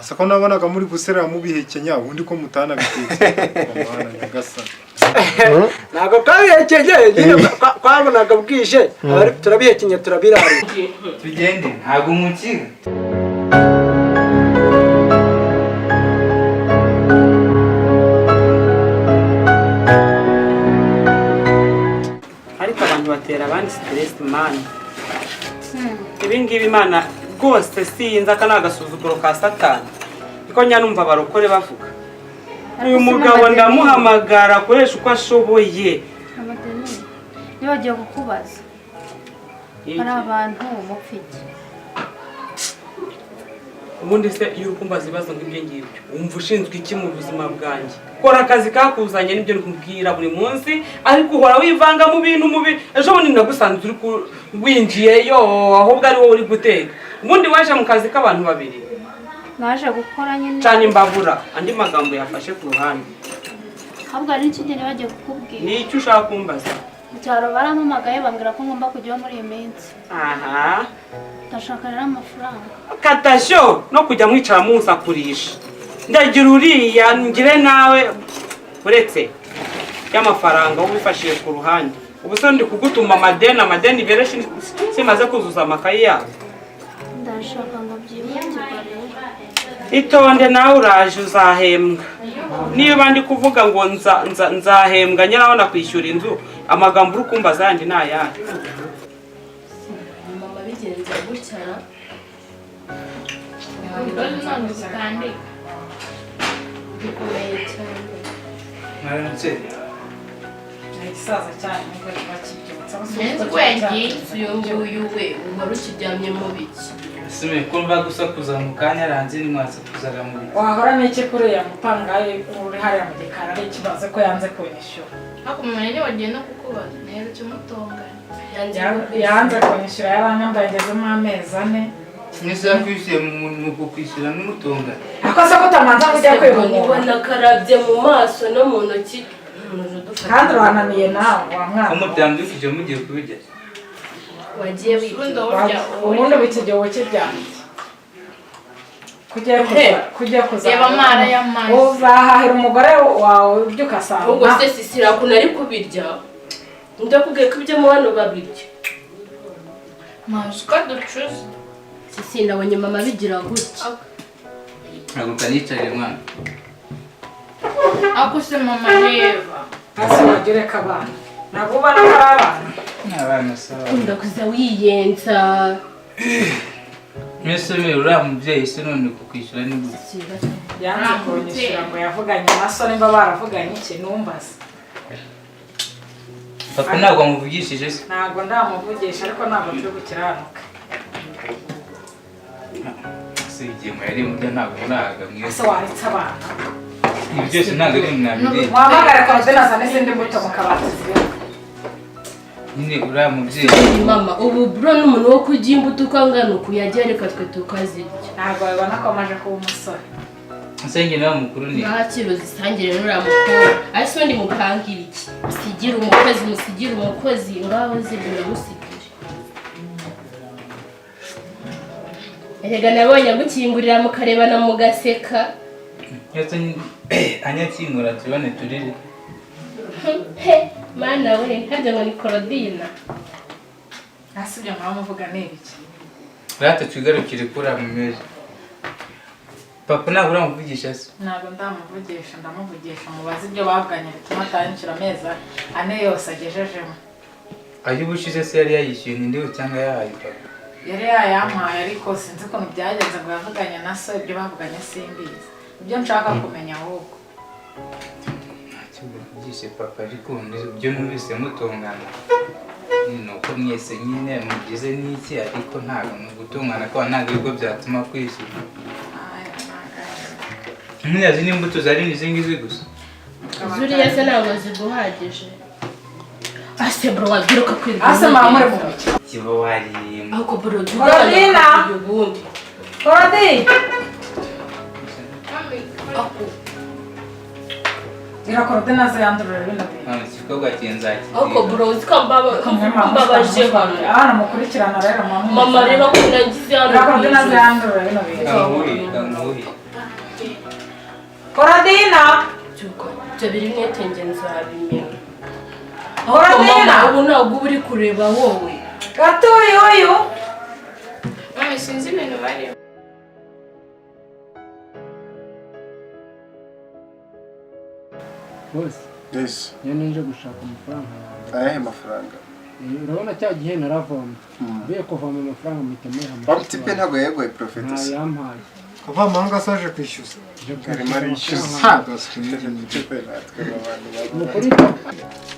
Asa ko nabonaga muri guserera mubihekenya, ubundi ko mutanabitetse. Mana nyagasani! Ntabwo twabihekenye nyine, twabonaga bwije, turabihekenye, turabirarira. Tugende, ntabwo mukiga. Ariko abantu batera abandi stress, man. Ibi ngibi, Imana rwose sinzi, aka ni agasuzuguro ka Satani, niko njya numva abarokore bavuga. Uyu mugabo ndamuhamagara akoresha uko ashoboye. Amadeni, nibagiwe kukubaza, hari abantu mupfa iki? Ubundi se iyo uri kumbaza ibibazo nk'ibyo ngibyo, wumva ushinzwe iki mu buzima bwanjye? Kora akazi kakuzanye, nibyo nkubwira buri munsi, ariko uhora wivanga mu bintu mubi. Ejo bundi nagusanze uri winjiyeyo, ahubwo ari wowe uri guteka. Ubundi waje mu kazi k'abantu babiri. Naje gukora nyine. Cana imbabura, andi magambo yafashe ku ruhande. Ahubwo hari n'ikindi nibagiwe kukubwira. Ni icyo ushaka kumbaza? Mu cyaro barampamagaye, bambwira ko ngomba kujyayo muri iyi minsi. Aha. Ndashaka rero amafaranga. Katashyo no kujya mwicara munsakurisha, ndagira uriya ngire nawe, uretse y'amafaranga wowe wifashije ku ruhande. Ubu se ndi kugutuma amadeni, amadeni bereshi simaze kuzuza amakayi yabo. Ndashaka ngo byihutirwa rero. Itonde nawe, uraje uzahembwa. Niba ndi kuvuga ngo nzahembwa nyirabona kwishyura inzu, amagambo uri kumbaza yandi ni ayahe? Mama bigenza gutya. None zitandika. Bikomeye cyane. Mwaramutse. Ni igisaza cyane nubwo kiba kibyutse. Nzi ko yagiye. Uyu nguyu we wari ukiryamye mu biki? Sime ko mva gusakuza mu kanya ranze, nimwasakuzaga mu biti? Wahora n'iki kuriya mupangayi uri hariya mu gikari? Ari ikibazo ko yanze kunyishyura. Ariko mama ntibagiye no kukubaza, naherutse umutongana. Yanze. Yanze kunyishyura, yaranyambaye, ngezemo amezi 4. Mwese yakwishyuye mu kukwishyura n'umutunga. Ako se ko utamanza ngo ujya kwiba niba umuntu? Nakarabye mu maso no mu ntoki, umuntu udufata. Kandi urananiye nawe wa Ko mwana. mubyandukije mugiye kubirya? Wagiye Ubundi wigira. burya. Ubundi ubu iki gihe ukiryamye kujya kuza kujya kuza. Reba amara y'amazi. Uzahahira umugore wawe ibyo ugasanga. Ahubwo se sisira ukuntu ari kubirya, ndakubwiye ko ibyo mu hano babirya. Mazi uko ducuze. Sisi, nabonye mama bigira gutya. Ntabwo utanicarire mwana. Ariko se mama, reba. Hasi wajya ureka abana, ntabwo ubona ko ari abana? Abana sawa. Ukunda kuza wiyenza. Mwese me uriya mubyeyi se none kukwishyura ni gute? Yanze kunyishyura ngo yavuganye na so, nimba baravuganye iki numbaze. Papa ntabwo wamuvugishije se? Ntabwo ndamuvugisha, ariko ntabwo turi gukiranuka. Se igihe mwari murya ntabwo murahaga Ese mwese? waretse abana? Ibi byose ntabwo ari mwabiriye. Muhamagare Claudine azane izindi mbuto mu kabati zirimo. Nyine uriya mubyeyi. Mama, ubu bro ni umuntu wo kurya imbuto uko angana uku, yagiye reka twe tukazirya. Ntabwo babibona ko amaze kuba umusore. Nsenge nawe mukuru ni Ntakiro zisangire n'uriya mukobwa, ariko ubundi mupangira iki? Musigire umukozi, musigire umukozi, ngaho zirya uramusigire. Erega nabonye agukingurira mukarebana mugaseka. Ndetse anyakingura tubone turire. He mana we, harya ngo ni Korodina? Hasi ibyo mwaba muvuga ni ibiki? Rata twigarukire kuri uriya mumeze. Papa ntabwo uramuvugisha se? Ntabwo ndamuvugisha, ndamuvugisha mubaze ibyo bavuganye bituma atanyishyura amezi 4 yose agejejemo. Ayo ubushize se yari yayishyuye ninde cyangwa yahaye papa? Yari yayampaye, ariko sinzi ukuntu byagenze ngo yavuganye na so, ibyo bavuganye simbizi, ibyo nshaka kumenya ahubwo. Ntacyo uvugishe papa, ariko ibyo numvise mutongana ni uko mwese nyine mugize n'iki, ariko ntabwo ni ugutongana ko ntabwo aribwo byatuma kwishyura. Aya, ntabwo. Ntiyazi n'imbuto zari izi ngizi gusa. Zuriya se ntabwo ziguhagije? Ase bro, wagira ukakwirwa. Hasi mama muri mu biki? Kiba wariye. Ariko bro, Korodina! ubundi Claudine! Ako. Gira Claudine aze yandurura bino bintu. None igikorwa kinzakiriye. Ariko bro, uzi ko mbabaje hano. Abana mukurikirana rero mama. Mama, reba ko nagize hano. Gira Claudine aze yandurura bino bintu. Kanguhe, kanguhe. Korodina! Byuka, ibyo biri mwete nge nzabimenya. Korodina! Mama, ubu ntabwo uba uri kureba wowe. Gatuye uyu! Mami, sinzi ibintu barimo. Bose. Yes. Iyo ninje gushaka amafaranga yawe. Ayahe mafaranga? Urabona cya gihe naravomye. Mvuye kuvoma amafaranga mpita muha. Wa mutipe ntabwo yaguhaye profit se? Ntayampaye. Kavamahanga asaje kwishyuza. Arimo arishyuza.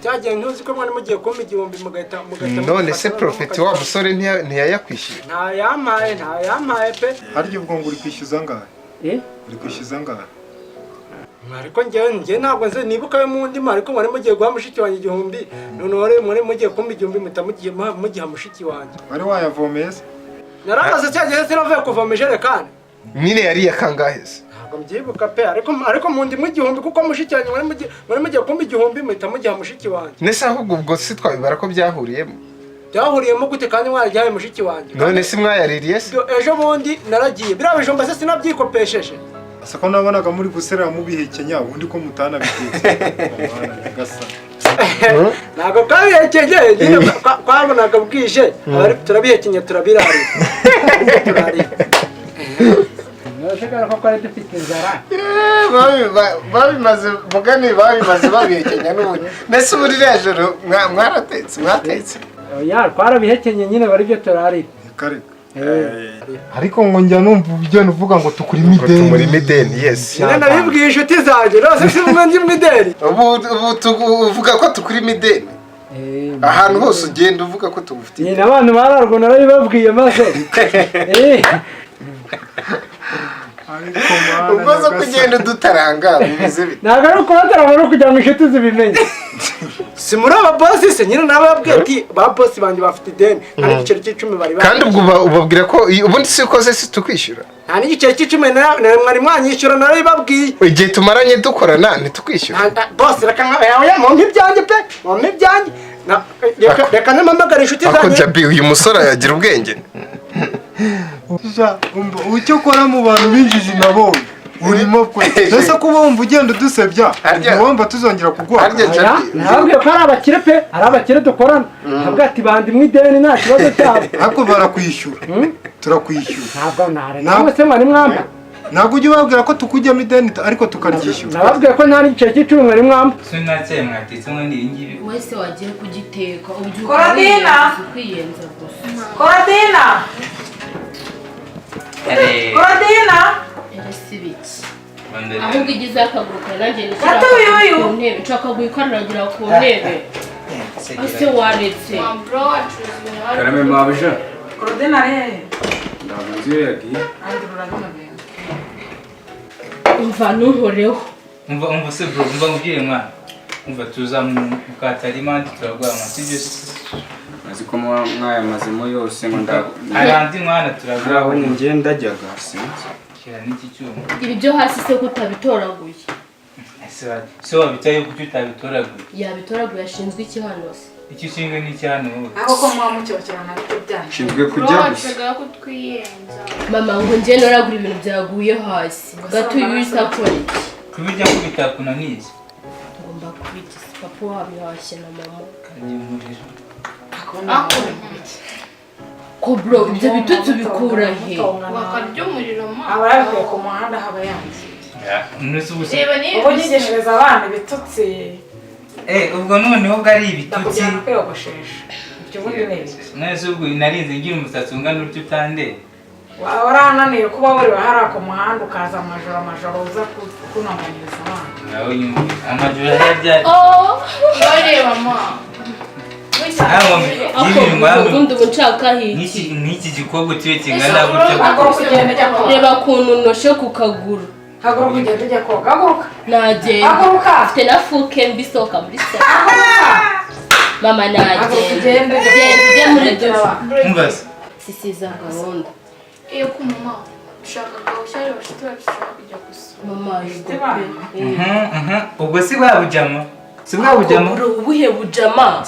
Cyagiye ntuzi ko mwari mugiye kumpa 1000 mugahita None se profit wa musore ntiyayakwishyuye? Ntayampaye, ntayampaye pe. Harya ubwo ngo uri kwishyuza angahe? Eh? Uri kwishyuza angahe? Ariko njye ntabwo nze nibuka yo mu ndimi, ariko mwari mugiye guha mushiki wanjye 1000, none rero mwari mugiye kumpa 1000 muta mugiye mugiha mushiki wanjye. Wari wayavomeye se? Naramaze cyagiye sinavuye kuvoma ijerekani. Nyine yari yakangahe se? Ntabwo mbyibuka pe, ariko mu ndimi 1000 kuko mushiki wanjye mwari mugiye kumpa 1000 muta mugiha mushiki wanjye. Nese ahubwo ubwo si twabibara ko byahuriyemo? Byahuriyemo gute kandi mwaragihaye mushiki wanjye? None si mwayaririye se? Ejo bundi naragiye biriya bijumba se sinabyikopesheje. Asa ko nabonaga muri guserera mubihekenya ubundi ko mutanabitetse. Gasa. Ntabwo twabihekenye nyine twabonaga bwije, turabihekenye turabirarira. Urashaka ko twari dufite inzara. Babimaze mugani babimaze babihekenya n'ubundi. Nese ubu ririya joro mwaratetse mwatetse? Oya, twarabihekenye nyine bari byo turarira. Reka. Ariko ngo njya numva ugenda uvuga ngo tukurimo ideni. Tumurimo ideni, yes. Nyine nabibwiye inshuti zanjye, rwose si mwe ndi mu ideni. Ubu uvuga ko tukurimo ideni. Ahantu hose ugenda uvuga ko tugufitiye. Nyine abantu bararwo narabibabwiye maze. Ubwo zo kugenda udutaranga bimeze bite? Ntabwo ari ukubataranga no kugira ngo inshuti zibimenye. Si muri aba bosi se nyine nababwiye ati ba bosi banjye bafite ideni nta n'igiceri cy'icumi bari Kandi ubwo ubabwira ko ubundi si ukoze si tukwishyura. Nta n'igiceri cy'icumi mwari mwanyishyura narabibabwiye. Igihe tumaranye dukorana ntitukwishyura. Bosi reka mumpe ibyanjye pe, mumpe ibyanjye. Reka mpamagare inshuti zanjye. Ako Jabi uyu musore yagira ubwenge. Icyo ukora mu bantu b'injiji nabonye urimo kwe. Ese kuba wumva ugenda udusebya ntiwumva tuzongera kuguha. Nababwiye ko ari abakire pe, ari abakire dukorana. Ntabwo ati bandimwe ideni nta kibazo cyabo. Ariko barakwishyura. Turakwishyura. Ntabwo nare. Namwe se mwari mwamba. Ntabwo ujya ubabwira ko tukujyamo ideni ariko tukaryishyura. Nababwiye ko nta n'igiceri cy'icumi mwari mwamba. Sinakeye mwatetse ngo ni ibingibi. Wese wagiye kugiteka ubyuka Korodina! kwiyenza gusa. Korodina! Korodina! Eresi biki. Ahubwo igize akaguru kawe nanjye nishyira ku ntebe. Nshaka gukandagira ku ntebe. Ese waretse. Karame mabija. Korodina ari hehe? Ntabwo nzi iyo yagiye. Umva ntuhoreho. Umva se bro, umva nkubwire mwana. Umva tuza mu katarima turagwama sibyo se? Azi ko mwayamazemo yose ngo nda. Hari andi mwana turagwama. Aho njye ndajyaga sinzi. Kira n'iki cyuma. Ibi byo hasi se kutabitoraguye. Ese wabitaye kuki utabitoraguye? Yabitoraguye ashinzwe iki hano se? Icyo ushinzwe ni iki hano wowe? Aho ko muba mucyokerana ariko byanyu. Nshinzwe kujya gusa. Ko twiyenza. Mama ngo njye noragura ibintu byaguye hasi. Gatuye usakora iki? Kubirya ko bitakunaniye. Ngomba kubirya papa wabihashye na mama. Kandi umuriro. Ko bro ibyo bitutsi bikura he? Wakarya umuriro ma. Aba yavuye ku muhanda haba yanze. Reba Ubu nyigishiriza abana ibitutsi. Ubwo noneho bwo ari ibitutsi. Ndakujyana kwiyogoshesha. Ibyo ubundi ni ibiki? None ubwo narinze ngira umusatsi ungana utyo utande. Waba warananiye kuba wuriwe hariya ku muhanda ukaza amajoro amajoro uza kunonganyiriza abana. Nawe nyumva amajoro yaryari. Bareba ma. Ubundi ubu nshaka hiki. N'iki gikobwa tuye kingana gutya. Reba ukuntu noshe ku kaguru. Haguruka ugende ujya koga. Haguruka. Nagenda. Haguruka. Mfite na fuke mbi isohoka muri salo. Mama nagenda. Ugende ujye muri dushe. Umva se. Sisi za gahunda. Iyo ku mama ushaka gahunda bashuti bacu ushaka kujya gusura. Mama yego pe. Ubwo si bwa bujama. Si bwa bujama. Ubuhe bujama?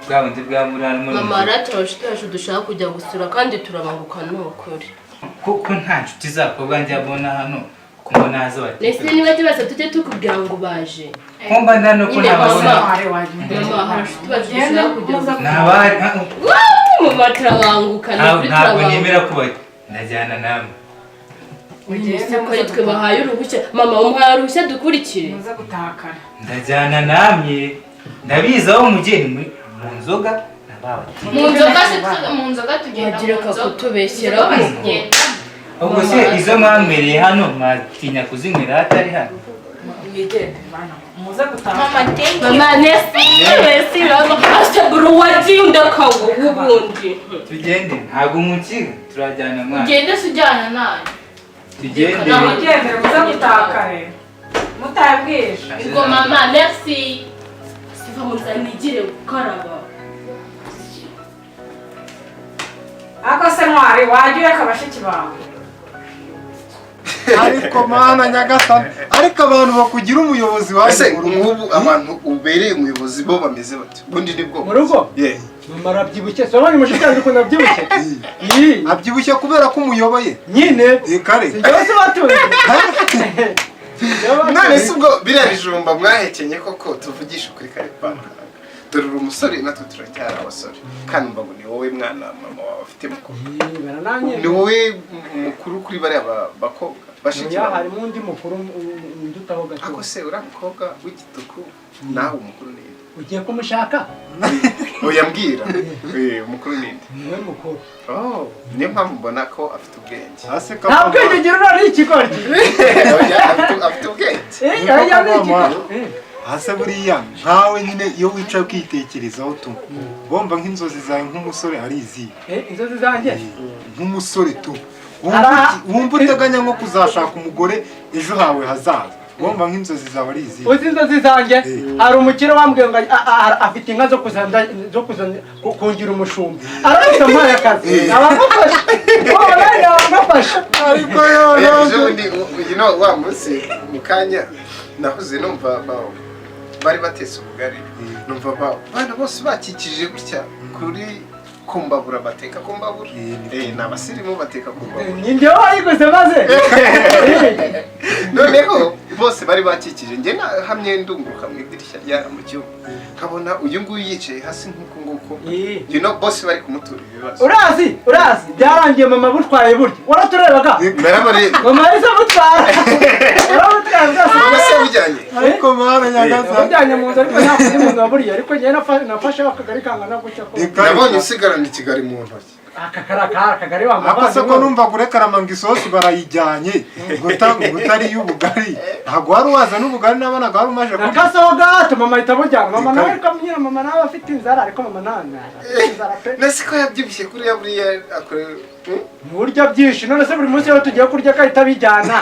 Bwa bundi bwa murarimo. Mama rata bashuti bacu dushaka kujya gusura kandi turabanguka ni ukuri. Kuko nta nshuti zakobwa njya mbona hano. Ngo nazo bati. Nese niba kibazo tujye tukubwira ngo baje. Kumba ndano ko nababona. Mama hari inshuti bacu dushaka kujya gusura. Nabari. Mama turabanguka ni ntabwo nemera kuba ndajyana namwe. Ugeze ko ari twe bahaye uruhushya. Mama umuhaye uruhushya dukurikire. Muze gutakara. Ndajyana namwe. Ndabizi aho mugiye mu nzoga nababa. Mu nzoga se mu nzoga tugenda mu nzoga. Kutubeshyera ubwo se izo mwanywereye hano mwatinya kuzinywera hatari hano. Mwigende bana. Muze gutaha. Mama thank you. Mama nesi merci mama. Asaburu wagiye ndakawo ubundi. Tugende ntabwo mukiga turajyana mwana. Ugende sujyana nawe. Tugende. Mugende muze gutakare. Mutabwisha. Ubwo mama merci. Siva muzanigire gukaraba. Ako se ntwari wajya ureka bashiki bawe. Ariko mana nyagasani, ariko abantu bakugira umuyobozi waje ese nk'ubu abantu ubereye umuyobozi bo bameze bate? Bundi ni bwo mu rugo? Mama arabyibushye, so abonye mushiki wanjye ukuntu abyibushye. Abyibushye kubera ko umuyoboye nyine. Kare sinjye se batunze. None se ubwo biriya bijumba mwahekenye koko tuvugisha ukuri kare pana. Dore uri umusore natwe turacyari abasore kandi mba ngo ni wowe mwana mama wawe afite mukuru. Ni wowe mukuru kuri bariya bakobwa bashiki bawe. Harimo undi mukuru ndutaho gato. Ako se uriya mukobwa w'igituku nawe umukuru ni nde? Ugiye kumushaka? Oya mbwira. Umukuru ni nde? Niwe mukuru. Oh, niyo mpamvu mbona ko afite ubwenge. Nta bwenge ngira uriya ni ikigoryi. Oya afite ubwenge. Oya ni ikigoryi. Hasa buriya nkawe nyine iyo wicaye ukitekerezaho tu bomba nk'inzozi zawe nk'umusore ari izi. Inzozi zanjye nk'umusore tu wumva uteganya nko kuzashaka umugore ejo hawe hazaza, wumva nk'inzozi zawe ari izi. Uzi inzozi zanjye hari umukire wambwiye ngo afite inka zo kuzana kungira umushumba aramutse ampaye akazi abamufasha abamufasha. Ariko yo wa munsi mu kanya nahoze numva bari batetse ubugari numva bana bose bakikije gutya kuri kumbabura bateka kumbabura ni abasirimu bateka kumbabura ni njyewe wayiguze maze noneho bose bari bakikije njye nahamye ndunguruka mu idirishya rya mu cyumba nkabona uyu nguyu yicaye hasi nk'uku nguku you know bose bari kumutura ibibazo. Urazi urazi byarangiye mama butwaye burya waraturebaga narabareba mama yahise amutwara aramutwara rwose. Mama se yabujyanye ariko mana nyagasani yabujyanye mu nzu ariko ntabwo undi muntu waburiye ariko njyewe nafashe akagari kangana gutya ko nabonye usigarana ikigali mu ntoki. Akagari wambaye ako se ko numva kurekarama ngo isosi barayijyanye ngo utari y'ubugari ntabwo wari waza n'ubugari nabonaga wari umaje kurya nakasoho gato mama ahita abujyana. Mama nawe ariko nyine mama nawe afite inzara ariko mama nawe afite inzara pe. Nese ko yabyibushye kuriya buriya akore burya byinshi none se buri munsi iyo tugiye kurya akahita abijyana.